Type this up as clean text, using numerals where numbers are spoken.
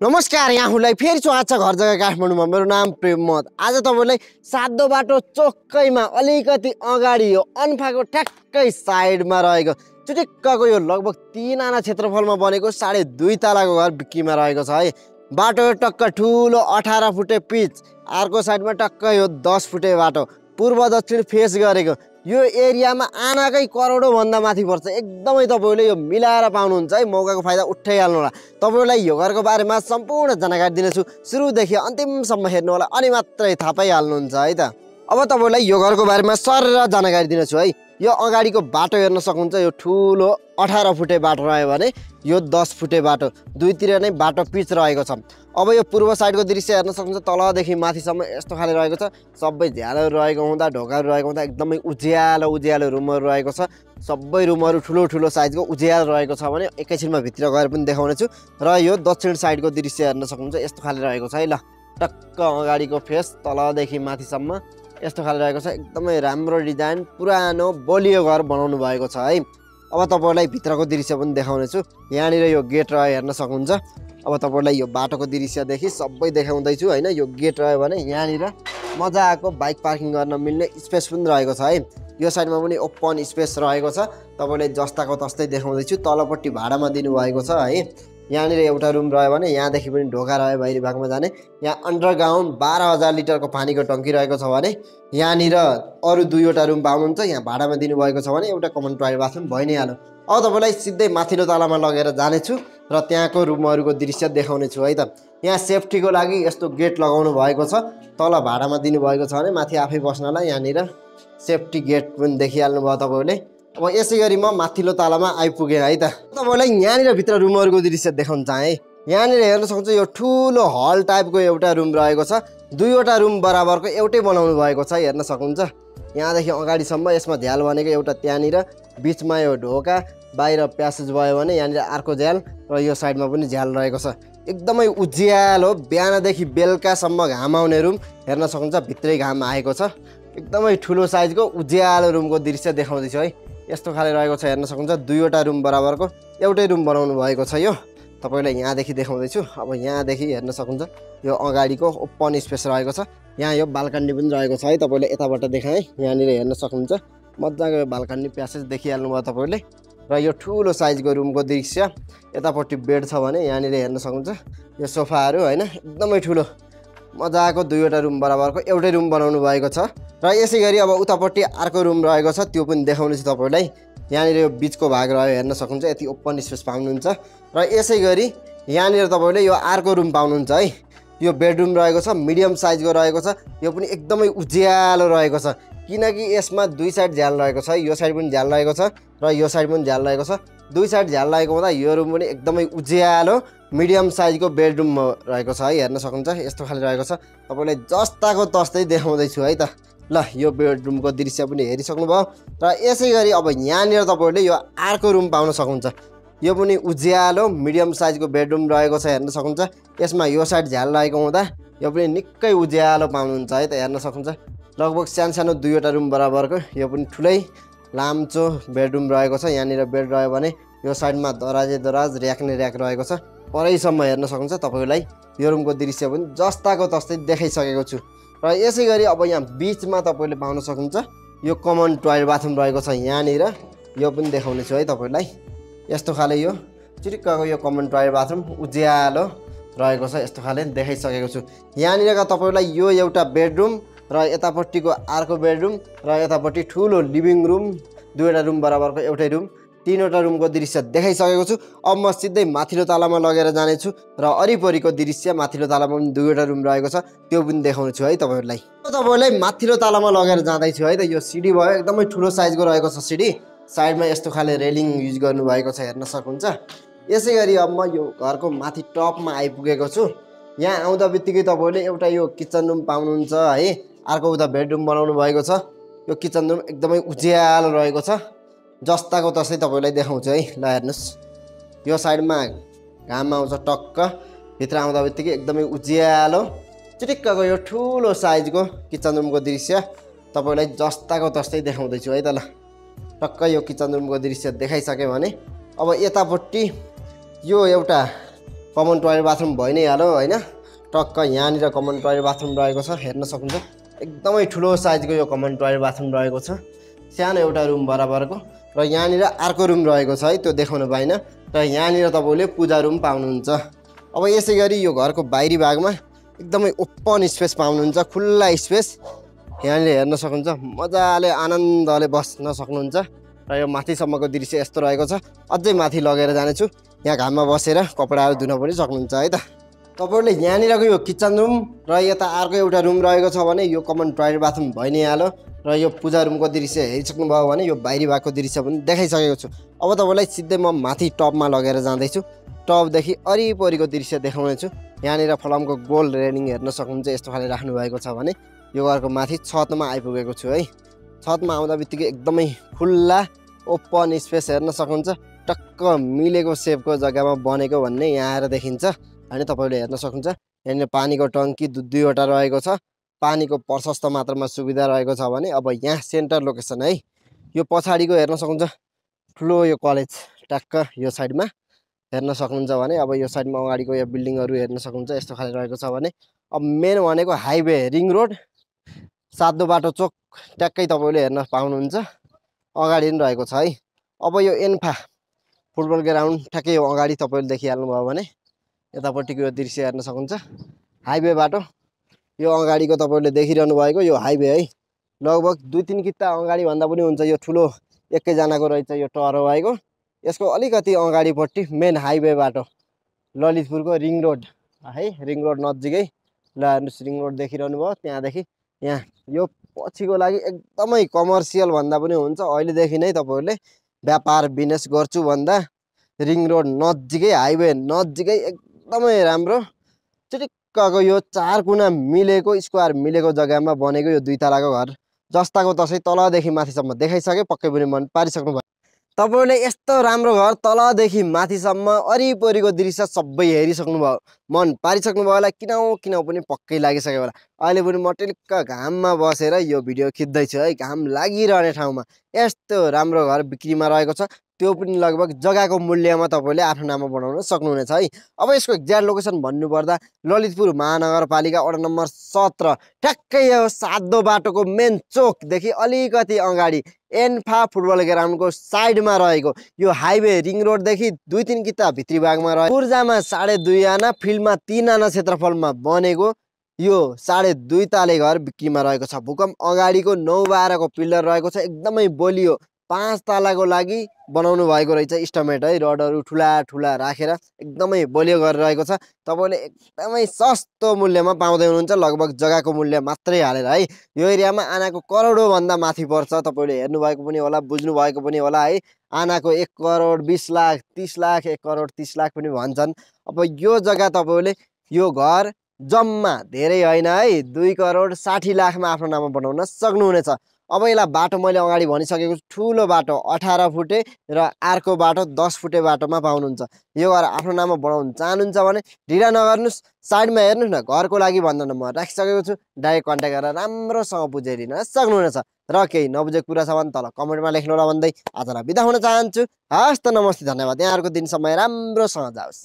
नमस्कार यहाँहरूलाई फेरि स्वागत छ घर जग्गा काठमाडौँमा। मेरो नाम प्रेम महत। आज तपाईलाई सातो बाटो चोक्कैमा अलिकति अगाडि यो अन्फाको ठ्याक्कै साइडमा रहेको चुटिक्कको यो लगभग 3 आना क्षेत्रफलमा बनेको 2.5 तलाको घर बिक्रीमा रहेको छ है। बाटो यो टक्क ठुलो 18 फुटे पिच, अर्को साइडमा टक्क यो 10 फुटे बाटो, पूर्व दक्षिण फेस गरेको। यो एरियामा आनाकै करोडौं भन्दा माथि पर्छ। एकदमै तपाईले यो मिलाएर पाउनुहुन्छ है। मौकाको फाइदा उठाइहाल्नु होला। तपाईलाई यो घरको बारेमा सम्पूर्ण जानकारी दिनेछु। सुरुदेखि अन्तिमसम्म हेर्नु होला अनि मात्रै थाहा पाइहाल्नुहुन्छ है त। अब तपाईलाई यो घरको बारेमा सरर जानकारी दिनेछु है। यो अगाडिको बाटो हेर्न सक्नुहुन्छ। यो ठुलो 18 फुटे बाटो रह्यो भने यो 10 फुटे बाटो, दुईतिर नै बाटो पिच रहेको छ। अब यो पूर्व साइडको दृश्य हेर्न सक्नुहुन्छ। तलदेखि माथिसम्म यस्तो खाले रहेको छ। सबै झ्यालहरू रहेको हुँदा, ढोकाहरू रहेको हुँदा एकदमै उज्यालो उज्यालो रुमहरू रहेको छ। सबै रुमहरू ठुलो ठुलो साइजको उज्यालो रहेको छ भने एकैछिनमा भित्र गएर पनि देखाउने छु। र यो दक्षिण साइडको दृश्य हेर्न सक्नुहुन्छ। यस्तो खाले रहेको छ है। ल टक्क अगाडिको फेस तलदेखि माथिसम्म यस्तो खाले रहेको छ। एकदमै राम्रो डिजाइन, पुरानो बलियो घर बनाउनु भएको छ है। अब तपाईलाई भित्रको दृश्य पनि देखाउने छु। यहाँनिर यो गेट रह्यो हेर्न सक्नुहुन्छ। अब तपाईलाई यो बाटोको दृश्यदेखि सबै देखाउँदै छु हैन। यो गेट रह्यो भने यहाँनिर मजाको बाइक पार्किङ गर्न मिल्ने स्पेस पनि रहेको छ है। यो साइडमा पनि ओपन स्पेस रहेको छ। तपाईलाई जस्ताको तस्तै देखाउँदै छु। तलपट्टि भाडामा दिनुभएको छ है। यहाँनिर एउटा रुम रह्यो भने यहाँदेखि पनि ढोका रह्यो बाहिरी भागमा जाने। यहाँ अन्डरग्राउन्ड 12,000 लिटरको पानीको टङ्की रहेको छ भने यहाँनिर अरु दुईवटा रुम पाउनुहुन्छ। यहाँ भाडामा दिनुभएको छ भने एउटा कमन टोयलेट बाथरुम भइ नै हाल्यो। अब तपाईलाई सिधै माथिल्लो तलामा लगेर जानेछु र त्यहाँको रुमहरूको दृश्य देखाउने छु है त। यहाँ सेफ्टीको लागि यस्तो गेट लगाउनु भएको छ। तल भाडामा दिनुभएको छ भने माथि आफै बस्नलाई यहाँनिर सेफ्टी गेट पनि देखिहाल्नु भयो तपाईले। अब यसै गरी म माथिल्लो तलामा आइपुगेँ है त। तपाईलाई यहाँनिर भित्र रुमहरूको दृश्य देखाउन चाहे। यहाँनिर हेर्न सक्नुहुन्छ। यो ठुलो हल टाइपको एउटा रुम रहेको छ। दुईवटा रुम बराबरको एउटै बनाउनु भएको छ हेर्न सक्नुहुन्छ। यहाँदेखि अगाडिसम्म यसमा झ्याल बनेको एउटा, त्यहाँनिर बिचमा यो ढोका, बाहिर प्यासेज भयो भने यहाँनिर अर्को झ्याल र यो साइडमा पनि झ्याल रहेको छ। एकदमै उज्यालो, बिहानदेखि बेलुकासम्म घाम आउने रुम हेर्न सक्नुहुन्छ। भित्रै घाम आएको छ। एकदमै ठुलो साइजको उज्यालो रुमको दृश्य देखाउँदैछु है। यस्तो खाले रहेको छ हेर्न सक्नुहुन्छ। दुईवटा रुम बराबरको एउटै रुम बनाउनु भएको छ। यो तपाईलाई यहाँदेखि देखाउँदैछु। अब यहाँदेखि हेर्न सक्नुहुन्छ। यो अगाडिको ओपन स्पेस रहेको छ। यहाँ यो बाल्कनी पनि रहेको छ है। तपाईले यताबाट देखाएँ। यहाँनिर हेर्न सक्नुहुन्छ। मजाको बाल्कनी प्यासेज देखिहाल्नु भयो तपाईले। र यो ठुलो साइजको रुमको दृश्य। यतापट्टि बेड छ भने यहाँनिर हेर्न सक्नुहुन्छ। यो सोफाहरू हैन, एकदमै ठुलो मजाको दुईवटा रुम बराबरको एउटै रुम बनाउनु भएको छ। र यसै गरी अब उतापट्टि अर्को रुम रहेको छ। त्यो पनि देखाउने छु तपाईलाई। यहाँनिर यो बिचको भाग रह्यो हेर्न सक्नुहुन्छ। यति ओपन स्पेस पाउनुहुन्छ। र यसै गरी यहाँनिर तपाईले यो अर्को रुम पाउनुहुन्छ है। यो बेडरुम रहेको छ। मिडियम साइजको रहेको छ। यो पनि एकदमै उज्यालो रहेको छ किनकि यसमा दुई साइड झ्याल रहेको छ। यो साइड पनि झ्याल रहेको छ र यो साइड पनि झ्याल रहेको छ। दुई साइड झ्याल रहेको हुँदा यो रुम पनि एकदमै उज्यालो मिडियम साइजको बेडरुम रहेको छ है। हेर्न सक्नुहुन्छ। यस्तो खाले रहेको छ। तपाईलाई जस्ताको तस्तै देखाउँदै छु है त। ल यो बेडरुमको दृश्य पनि हेरिसक्नु भयो। र यसै गरी अब यहाँनिर तपाईले यो अर्को रुम पाउन सक्नुहुन्छ। यो पनि उज्यालो मिडियम साइजको बेडरुम रहेको छ हेर्न सक्नुहुन्छ। यसमा यो साइड झ्याल रहेको हुँदा यो पनि निकै उज्यालो पाउनुहुन्छ है त। हेर्न सक्नुहुन्छ। लगभग सानो दुईवटा रुम बराबरको यो पनि ठुलै लाम्चो बेडरुम रहेको छ। यहाँनिर बेड रह्यो भने यो साइडमा दराज र्याक्ने र्याक रहेको छ। परैसम्म हेर्न सक्नुहुन्छ। तपाईलाई यो रुमको दृश्य पनि जस्ताको तस्तै देखाइसकेको छु। र यसै गरी अब यहाँ बिचमा तपाईले पाउन सक्नुहुन्छ। यो कमन टोयलेट बाथरुम रहेको छ। यहाँनिर यो पनि देखाउने छु है तपाईलाई। यस्तो खाले यो चिटिक्कको यो कमन टोयलेट बाथरुम उज्यालो रहेको छ। यस्तो खाले देखाइसकेको छु। यहाँनिरका तपाईलाई यो एउटा बेडरुम र यतापट्टिको अर्को बेडरुम र यतापट्टि ठुलो लिभिङ रुम, दुईवटा रुम बराबरको एउटै रुम, तीनवटा रुमको दृश्य देखाइसकेको छु। अब म सिधै माथिल्लो तलामा लगेर जानेछु र वरिपरिको दृश्य माथिल्लो तलामा पनि दुईवटा रुम रहेको छ त्यो पनि देखाउने छु है तपाईलाई। तपाईलाई माथिल्लो तलामा लगेर जाँदैछु है त। यो सिडी भयो, एकदमै ठुलो साइजको रहेको छ सिडी। साइडमा यस्तो खाले रेलिङ युज गर्नु भएको छ हेर्न सक्नुहुन्छ। यसै गरी अब म यो घरको माथि टपमा आइपुगेको छु। यहाँ आउँदा बित्तिकै तपाईले एउटा यो किचन रुम पाउनुहुन्छ है। अर्को उता बेडरुम बनाउनु भएको छ। यो किचन रुम एकदमै उज्यालो रहेको छ। जस्ताको तस्तै तपाईलाई देखाउँछु है। ल हेर्नुस्। यो साइडमा घाम आउँछ टक्क। भित्र आउँदा बित्तिकै एकदमै उज्यालो चिटिक्कको यो ठुलो साइजको किचन रुमको दृश्य तपाईलाई जस्ताको तस्तै देखाउँदैछु है त। ल टक्क यो किचन रुमको दृश्य देखाइसके भने अब यतापट्टि यो एउटा कमन टोयलेट बाथरुम भइ नै हाल्यो हैन। टक्क यहाँनिर कमन टोयलेट बाथरुम रहेको छ, हेर्न सक्नुहुन्छ। एकदमै ठुलो साइजको यो कमन टोयलेट बाथरुम रहेको छ, सानो एउटा रुम बराबरको। र यहाँनिर अर्को रुम रहेको छ है, त्यो देखाउन पाइन। र यहाँनिर तपाईँले पूजा रुम पाउनुहुन्छ। अब यसै गरी यो घरको बाहिरी भागमा एकदमै ओपन स्पेस पाउनुहुन्छ, खुल्ला स्पेस। यहाँनिर हेर्न सक्नुहुन्छ, मजाले आनन्दले बस्न सक्नुहुन्छ। र यो माथिसम्मको दृश्य यस्तो रहेको छ। अझै माथि लगेर जानेछु, यहाँ घाममा बसेर कपडाहरू धुन पनि सक्नुहुन्छ है त। तपाईँहरूले यहाँनिरको यो किचन रुम र यता अर्को एउटा रुम रहेको छ भने यो कमन टोयलेट बाथरुम भइ नै हाल्यो। र यो पूजा रुमको दृश्य हेरिसक्नुभयो भने यो बाहिरी भागको दृश्य पनि देखाइसकेको छु। अब तपाईँलाई सिधै म माथि टपमा लगेर जाँदैछु। टपदेखि वरिपरिको दृश्य देखाउने छु। यहाँनिर फलामको गोल रेलिङ हेर्न सक्नुहुन्छ, यस्तो खाले राख्नु भएको छ भने यो घरको माथि छतमा आइपुगेको छु है। छतमा आउँदा बित्तिकै एकदमै खुल्ला ओपन स्पेस हेर्न सक्नुहुन्छ। टक्क मिलेको सेपको जग्गामा बनेको भन्ने यहाँ आएर देखिन्छ अनि तपाईँले हेर्न सक्नुहुन्छ। यहाँनिर पानीको टङ्की दुईवटा रहेको छ, पानीको प्रशस्त मात्रामा सुविधा रहेको छ भने। अब यहाँ सेन्टर लोकेसन है, यो पछाडिको हेर्न सक्नुहुन्छ ठुलो यो कलेज टक्क यो साइडमा हेर्न सक्नुहुन्छ भने। अब यो साइडमा अगाडिको यो बिल्डिङहरू हेर्न सक्नुहुन्छ, यस्तो खाले रहेको छ भने। अब मेन भनेको हाइवे रिङ रोड सातो बाटो चोक ट्याक्कै तपाईँले हेर्न पाउनुहुन्छ, अगाडि नै रहेको छ है। अब यो एन्फा फुटबल ग्राउन्ड ठ्याक्कै यो अगाडि तपाईँले देखिहाल्नुभयो भने यतापट्टिको यो दृश्य हेर्न सक्नुहुन्छ। हाइवे बाटो यो अगाडिको तपाईँले देखिरहनु भएको यो हाइवे है, लगभग 2-3 किता अगाडि भन्दा पनि हुन्छ। यो ठुलो एकैजनाको रहेछ यो टहरो भएको। यसको अलिकति अगाडिपट्टि मेन हाइवे बाटो ललितपुरको रिङ रोड है, रिङ रोड नजिकै ल हेर्नुहोस्, रिङ रोड देखिरहनु भयो। त्यहाँदेखि यहाँ यो पछिको लागि एकदमै कमर्सियल भन्दा पनि हुन्छ। अहिलेदेखि नै तपाईँहरूले व्यापार बिजनेस गर्छु भन्दा रिङ रोड नजिकै हाइवे नजिकै एकदमै राम्रो चिटिक्कको यो 4 कुना मिलेको स्क्वायर मिलेको जग्गामा बनेको यो 2 तलाको घर जस्ताको तसै तलदेखि माथिसम्म देखाइसके। पक्कै पनि मन पारिसक्नु भयो तपाईँहरूले। यस्तो राम्रो घर तलदेखि माथिसम्म वरिपरिको दृश्य सबै हेरिसक्नु भयो, मन पारिसक्नु भयो होला। किन पनि पक्कै लागिसक्यो होला। अहिले पनि म टिलिक्क घाममा बसेर यो भिडियो खिच्दैछु है, घाम लागिरहने ठाउँमा। यस्तो राम्रो घर बिक्रीमा रहेको छ, त्यो पनि लगभग जग्गाको मूल्यमा तपाईँले आफ्नो नाममा बनाउन सक्नुहुनेछ है। अब यसको एक्ज्याक्ट लोकेसन भन्नुपर्दा ललितपुर महानगरपालिका वडा नम्बर 17 ठ्याक्कै यो सातो बाटोको मेन चोकदेखि अलिकति अगाडि एन्फा फुटबल ग्राउन्डको साइडमा रहेको यो हाइवे रिङ रोडदेखि 2-3 किता भित्री भागमा रहेको ऊर्जामा 2.5 आना फिल्डमा 3 आना क्षेत्रफलमा बनेको यो 2.5 ताले घर बिक्रीमा रहेको छ। भूकम्प अगाडिको 9-12 को पिलर रहेको छ, एकदमै बलियो 5 तालाको लागि बनाउनु भएको रहेछ इस्टिमेट है। रडहरू ठुला राखेर एकदमै बलियो गरेर रहेको छ। तपाईँले एकदमै सस्तो मूल्यमा पाउँदै हुनुहुन्छ, लगभग जग्गाको मूल्य मात्रै हालेर है। यो एरियामा आनाको करोडौँ भन्दा माथि पर्छ। तपाईँले हेर्नु भएको पनि होला, बुझ्नु भएको पनि होला है। आनाको 1 करोड 20 लाख 30 लाख 1 करोड 30 लाख पनि भन्छन्। अब यो जग्गा तपाईँले यो घर जम्मा धेरै होइन है 2 करोड 60 लाखमा आफ्नो नाममा बनाउन सक्नुहुनेछ। अब यसलाई बाटो मैले अगाडि भनिसकेको छु, ठुलो बाटो 18 फुटे र अर्को बाटो 10 फुटे बाटोमा पाउनुहुन्छ। यो घर आफ्नो नाममा बनाउन चाहनुहुन्छ भने ढिला नगर्नुहोस्, साइडमा हेर्नुहोस् न, घरको लागि भन्दा म राखिसकेको छु। डाइरेक्ट कन्ट्याक्ट गरेर राम्रोसँग बुझाइदिन सक्नुहुनेछ। र केही नबुझेको कुरा छ भने तल कमेन्टमा लेख्नु होला भन्दै आजलाई बिदा हुन चाहन्छु। हस् त, नमस्ते, धन्यवाद। यहाँहरूको दिन समय राम्रोसँग जाओस्।